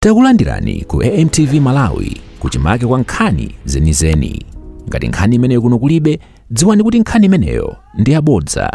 Takulandirani ku AMTV Malawi kuchimake kwa nkhani zenizeni. Ngati nkhani imeneyo kuno kulibe, dziwani kuti nkhani imeneyo ndi yabodza.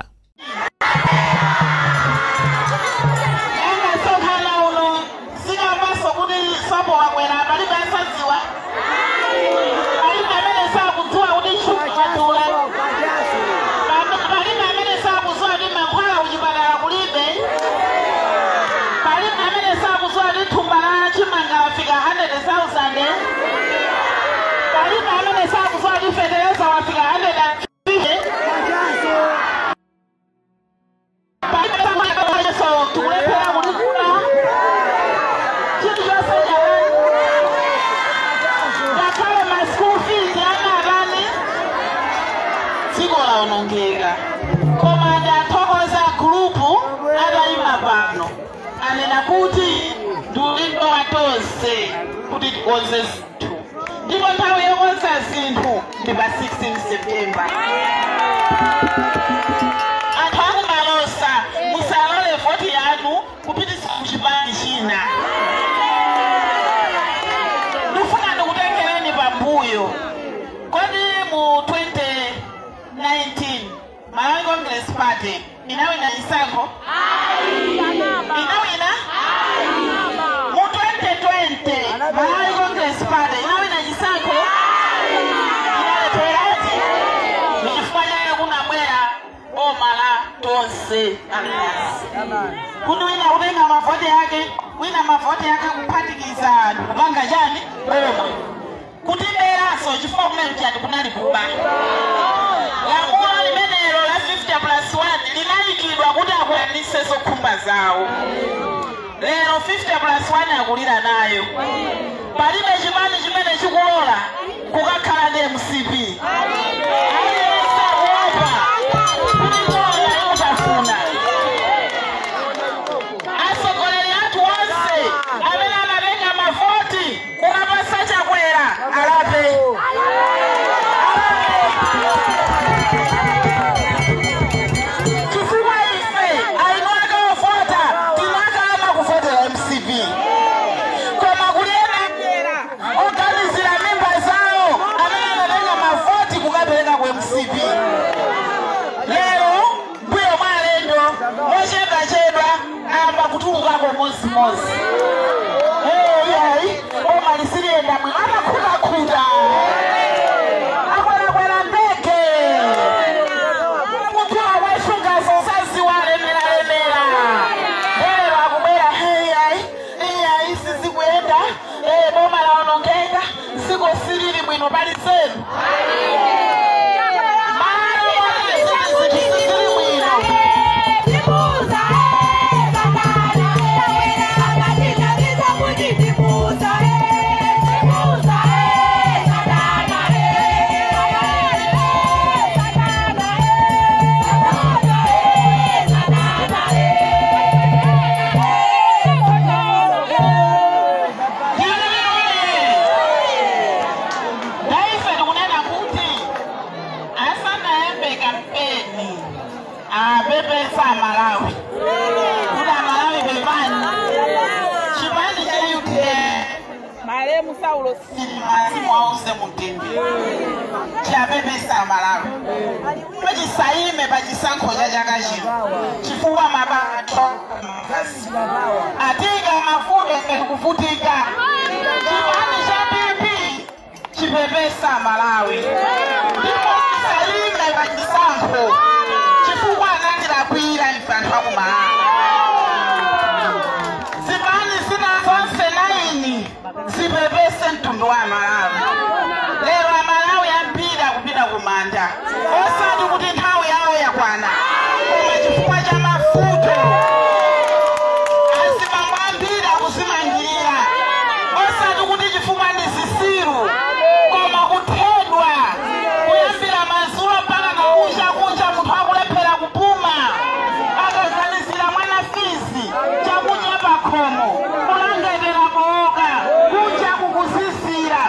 Ndipo nthawi yokonza zinthu ndi pa 16 September. Anthu akumalosa musalole voti yanu kupitisa kuchipani china. Ndifuna ndikutengereni pambuyo. Kodi mu 2019 Malawi Congress Party inawina chisankho? Inawina? Mu 2020 Malawi Congress Party inawina chisankho? Inaleterati nichifanya kunabwera boma la tonse alliance. Kuti wina kutenga mavoti yake, wina mavoti yake kuphatikiza kupanga chani boma. Kuti beraso chifukwa kumene chati kunali kuba. Lamulo limenelo la 50+1 linayikidwa kuti akwanitse zokhumba zawo. Lero 50+1 akulira nayo. Palibe chipani chimene chikulola kukakhala ndi MCP. Aliyense akuopa kuti ng'ombe ikutafuna. Atsogoleri athu onse amene anatenga mavoti kukapasa Chakwera alape. Chifukwa ife ainwaka ovota tinakana kuvotera MCP. Koma kulena oganizira mimba zawo amene anatenga mavoti kukapereka ku MCP. Lero mbuyo mwa alendo mochedwachedwa amba kutulukako mozimozi. Hey, boma lisiyenda bwino amakhutakhuta. Akwerakwera ndege. Munthu awasunga zosaziwa lemeralemera. Lero akubwera hey, hey, sizikuyenda. Boma laonongeka dziko silili bwino pali zenu. Malawi. Kuna Malawi bebani. Chipani cha UTM. Maremu Saulo Chilima wause mutende. Chapepesa Malawi. Pachisaime pachisankho cha chaka chino. Chifukwa mabato. Atinga mafuta kuvutika. Chipani cha PP chipepesa Malawi. Ndipo saime pachisankho. Chifukwa anandilakwira ife anthu akumalawi. Zipani zina zonse 9 zipepese mtundu wa Malawi. Lero Amalawi ambiri akupita kumanda. Osati kuti nthawi yawo yakwana. Koma chifukwa cha mafuta. Azibambo ambiri akuzimangirira. Osati kuti chifukwa ndi zisiru. Koma kuthedwa. Kuyambira madzulo mpaka kucha kucha munthu akulephera kupuma. Akaganizira mwana fizi chakudya pakhomo. Kulangetera kuoka. Kucha kukuzizira.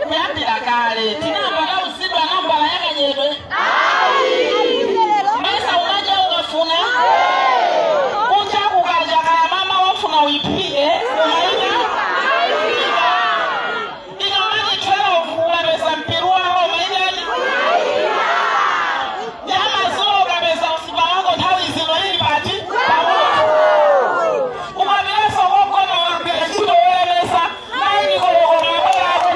Kuyambira kale tinamba kausidwa nambala yakanyedwe mesa umaja ukafuna kunja kukaja kaya mama wafuna uiphike umaika ikamati 12 ukapeza mpiru wako umaikani yamazulo ukapeza usipa wako nthawi zino ili pati pamoto ukapiranso kokona wagwira ntchito wolemesa naini koloko mabwera ako.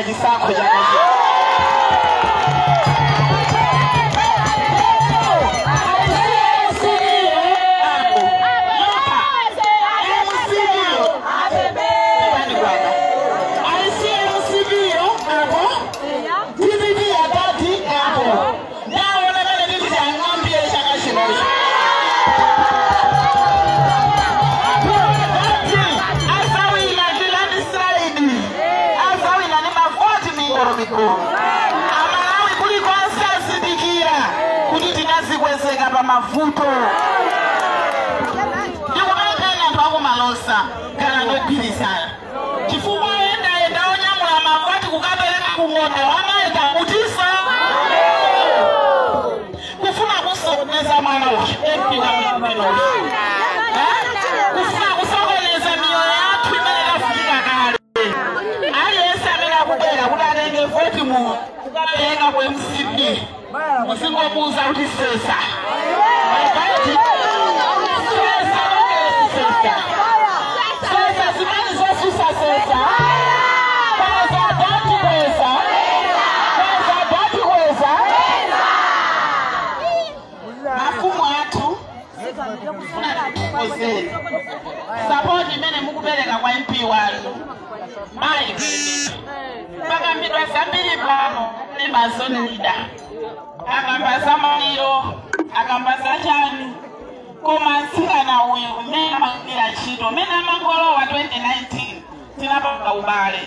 Chisako chakachi Amalawi kuliko ansazindikira kuti tinazikwezeka pa mavuto ndikumaitani anthu akumalosa kana ndogwirizana chifukwa oyendayenda onyamula mavoti kukapereka kung'ono amayenda kutisa kufuna kusokoneza mwana uyu MP wa mwinoyu kufuna kusokoneza miyoyo yathu imene tafunika kale aliyense amene akubwera kuti atenge voti mu kukapereka ku MCP musingomuuza kuti sesa sesa sesa sesa zimene zosusa sesa kweza dati kweza kweza dati kweza mafumu athu kozeni sapoti imene mukupereka kwa MP wanu mayi pakambidwa zambiri pano ndi mazone leader akamba za maliro akamba za chani koma mtsikana uyu mmene amagwira ntchito mmene amangolowa 2019 tinapanga ubale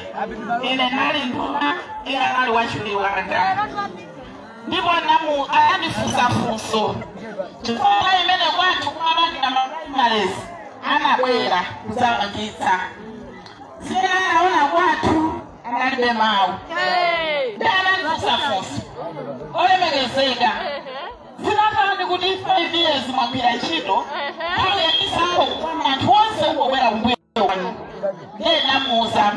ine nali nduna ine anali wachiwiri wanga ndipo anandifunsafunso chifukwa imene kwathu kumamangira maprimaries anabwera kudzamangitsa zimene anaona kwathu analibe mawu ndi anandifunsafunso olemekezeka zinakhala kuti 5 years mwagwira ntchito nthawi yachisankho anthu onse ungobwera kumbuyo kwanu ndiye namuuza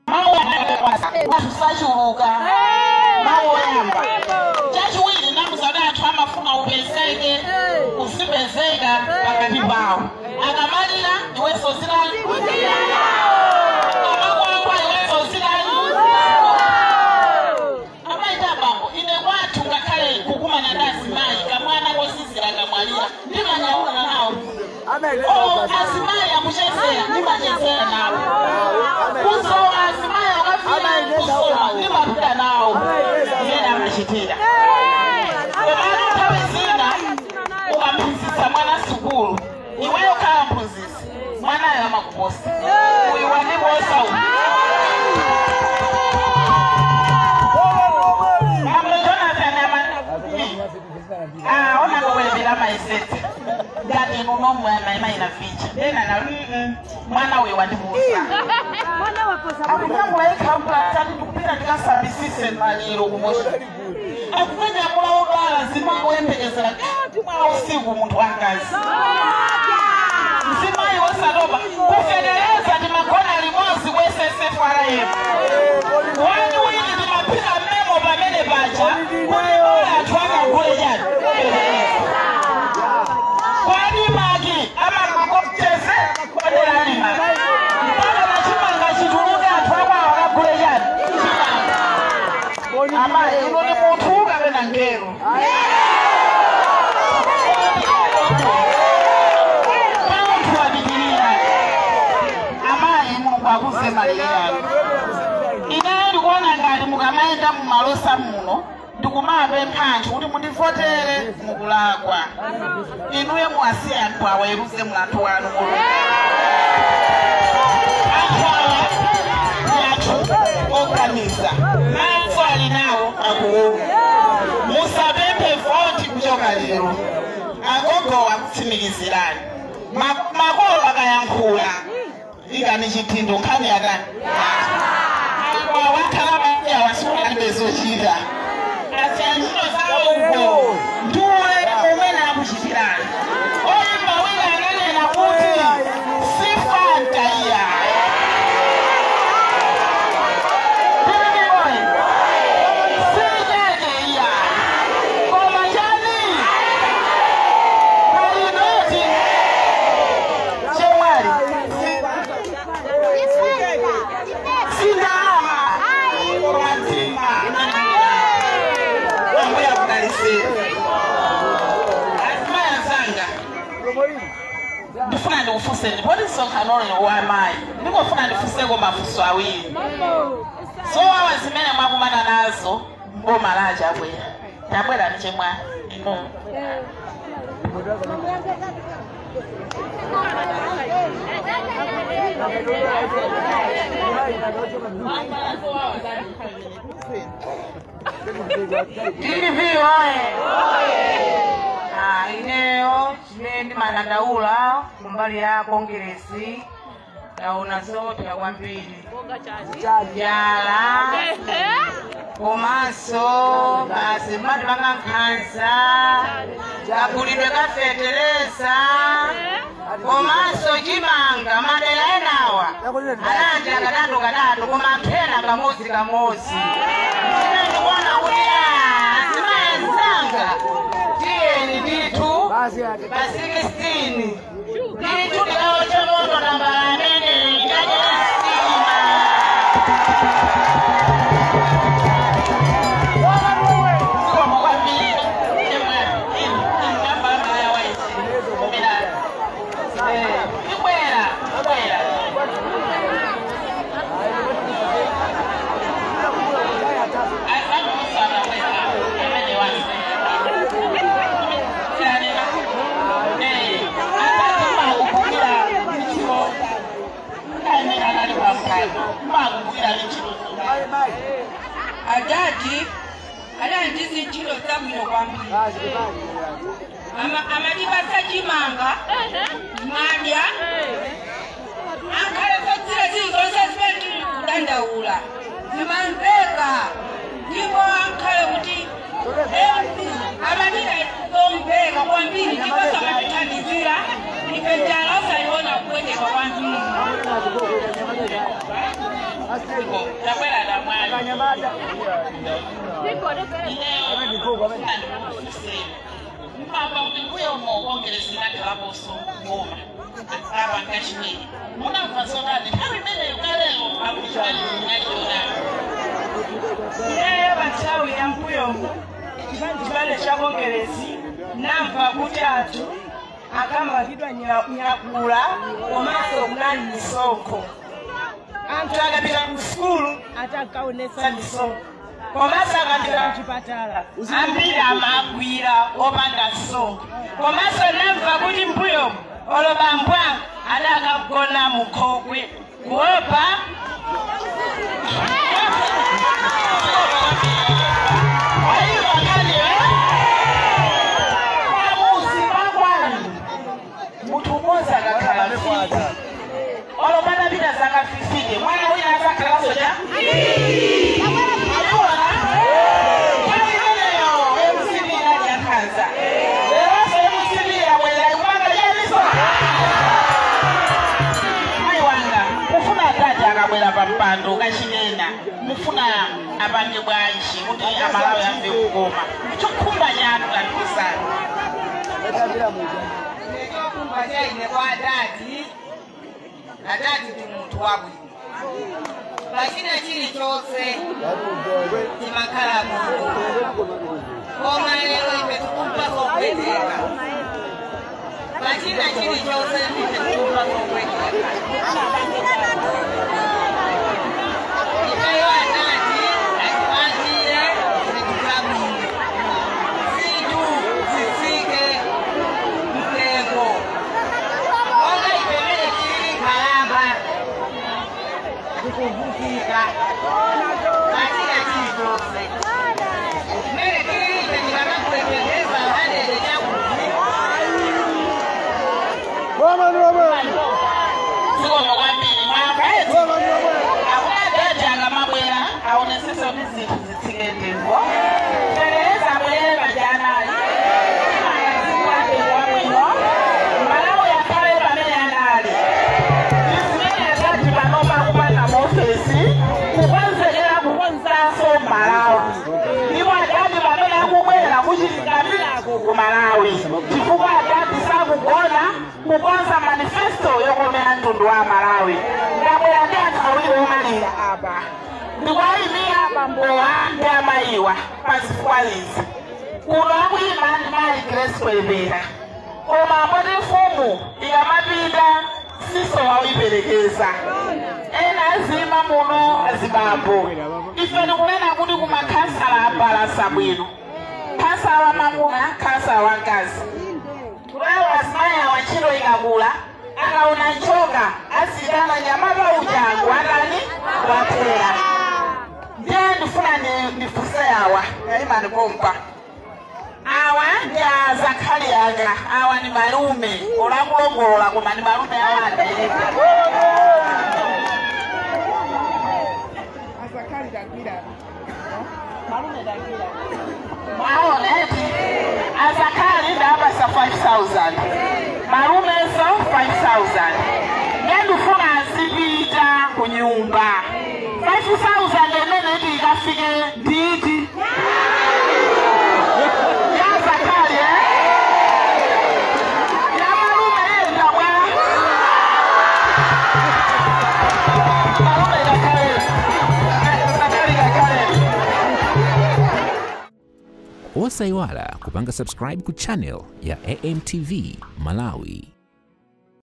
mawu anthu sachuluka mawu oyamba chachiwiri namuuza kuti anthu amafuna upezeke uzipezeka pakati pawo akamalira iwenso zilani amakwangwa iwenso zilani amaita bambo ine kwathu ngakhale kukumana ndi azimayi kamwana kosizira kamwalira ndimanyaula nawo azimayi akuchezera ndimachezera nawo kusowa azimayi akafika kusowa ndimapita nawo imene amachitira komano nthawi zina ukamphunzitsa mwana sukulu iweyo khala mphunzitsi mwanayo amakuposa uyu wandiposa uyu. Ambo Jonathan ona kuwelebera maisete ngati nunomwe amaina ficha ena na mwana uyu wandiposa akunyamula ikhambula tati ndikupita ndikasambisise maliro kumoshi akunyamula odwala zimangoyembekezera kati mwa usiku munthu wangazi mzimayi wosatopa kufedereza timagona limodzi ku SSFRM waniwiri timapita memo pamene paja kuti anthu akagule chani. malire anu. Ineyo ndikuona ngati mukamayenda mumalosa muno ndikumapempha anthu kuti mundivotere mukulakwa. Inuyo muwasiye anthu aweruze mlandu wanu mulungu. Anthu awa ndi anthu oganiza, maso ali nawo akuona. Musapemphe voti kuchoka lero. Agogo akutsimikizirani. Makolo akayankhula ikani chithindo nkhani yakani. Wakhala baya wasula bezochita. Asiyanjiro zawo uko ndiwe umene akuchitirani. Oyimba wina ananena kuti sifanta iya. Sinyeke iya. Koma chani? Kalinoti. Chemwali. Sindalama. Koma mtima. Ambuya kudalisira. Azimaya zanga. Ndifuna ndikufuseni poti msonkhano wa amayi ndikofuna ndifuseko mafunso awiri. Zowawa zimene mwakumana nazo mboma la Chakwera. Tabwera mchemwa ino. DPP oye! Ineyo chimene ndimadandaula kumbali ya Kongeresi taona zoopsa kwambiri njala komanso basi mmatipanga nkhanza kagulidwe ka fetereza komanso chimanga madera enawa ananja katatu katatu koma anthu ena kamodzi kamodzi. Ine ndikuona kuti azimayi anzanga tiyeni ndithu pa 16 ndithu tikaoche moto nambala amene ikajesima. Ajaji alandizi ntchito zabwino kwambiri. Amadipasa chimanga madya ankhale zodzira zilizonse zimene tili kudandaula zimamveka ndipo ankhale kuti amadika zomveka kwambiri ndiponso amatithandizira ife njala osayiona kupweteka kwambiri. Tabwera damwali. Mpamba kuti mbuye umo Kongeresi nakhalaponso ngoma apa nkachiwiri munamva zotani nthawi imeneyo kalelo akuchimene munachionani. Ineyo pa nthawi ya mbuyomu chipani cha Kongeresi namva kuti anthu akamangidwa nyakula komanso kunali misonkho. Anthu akapita ku sukulu atakaonetsa misonkho komanso akapita kuchipatala ambiri amagwira opanda msonkho. Komanso namva kuti mbuyomu olobambwa adakagona mukhokwe kuopa. Munthu umodzi akakhala mfiti olopanda pita zaka 50 mwana wina adzakhalanso cha nthawi imeneyo MCP inali yankhanza. Leronso MCP yabwera ikupanga chaniso. Mayi wanga kufuna atati akabwera pa mpando kachinena mufuna apange bwanji kuti Amalawi amve kukoma chokhumba chanu tatikusani. Chokhumba chaine kwa adati, adati ndi munthu wabwino pachina chilichonse timakhala bwino koma lero ife tikumva zopweteka pachina chilichonse ife tikumva zopweteka. Zikomo kwambiri mwamva eti. Akuna adadi akamabwera aonesese kuti zinthu zitsike mtengo. Fetereza abwerere paja anali. Wabwino. Malawi akhale pamene anali. Zimene adadi panopa kupanga muofesi kukonzekera kukonzanso Malawi. Ndipo adadi pamene akubwera kuchitikapirako ku Malawi. Chifukwa adadi sakugona kukonza manifesto yokomera mtundu wa Malawi. Ndabwera ndi anthu awiri omaliza apa. Ndikuwayimira abambowa ndi amayiwa pazifukwa izi. Kuno akuyima ndi mayi Grace Kwelebera. Koma poti mfumu ikamapita sisowa uyiperekeza. Ena azima muno azibambo. Ife tikunena kuti kumakhansala abalasa bwino. Khansala wa mamuna, khansala wa mkazi. Kulawo azimayi awa ntchito ikakula, akaona njoka aziyitana nyamata ujangu atani wathera. Ndiye ndifuna ndifuse awa, kayima ndipompa. Awa ndi azakhali anga, awa ni malume, olakulongolola koma ni malume awa adereka. Maona eti azakhali ndapasa 5000 malumeso 5000 ngendifuna azipita ku nyumba 5000 imene iti ikafike nditi yazakhali ya malume enda bwa malume kakhale azakhali kakhale. Osayiwala kupanga subscribe ku channel ya AMTV Malawi.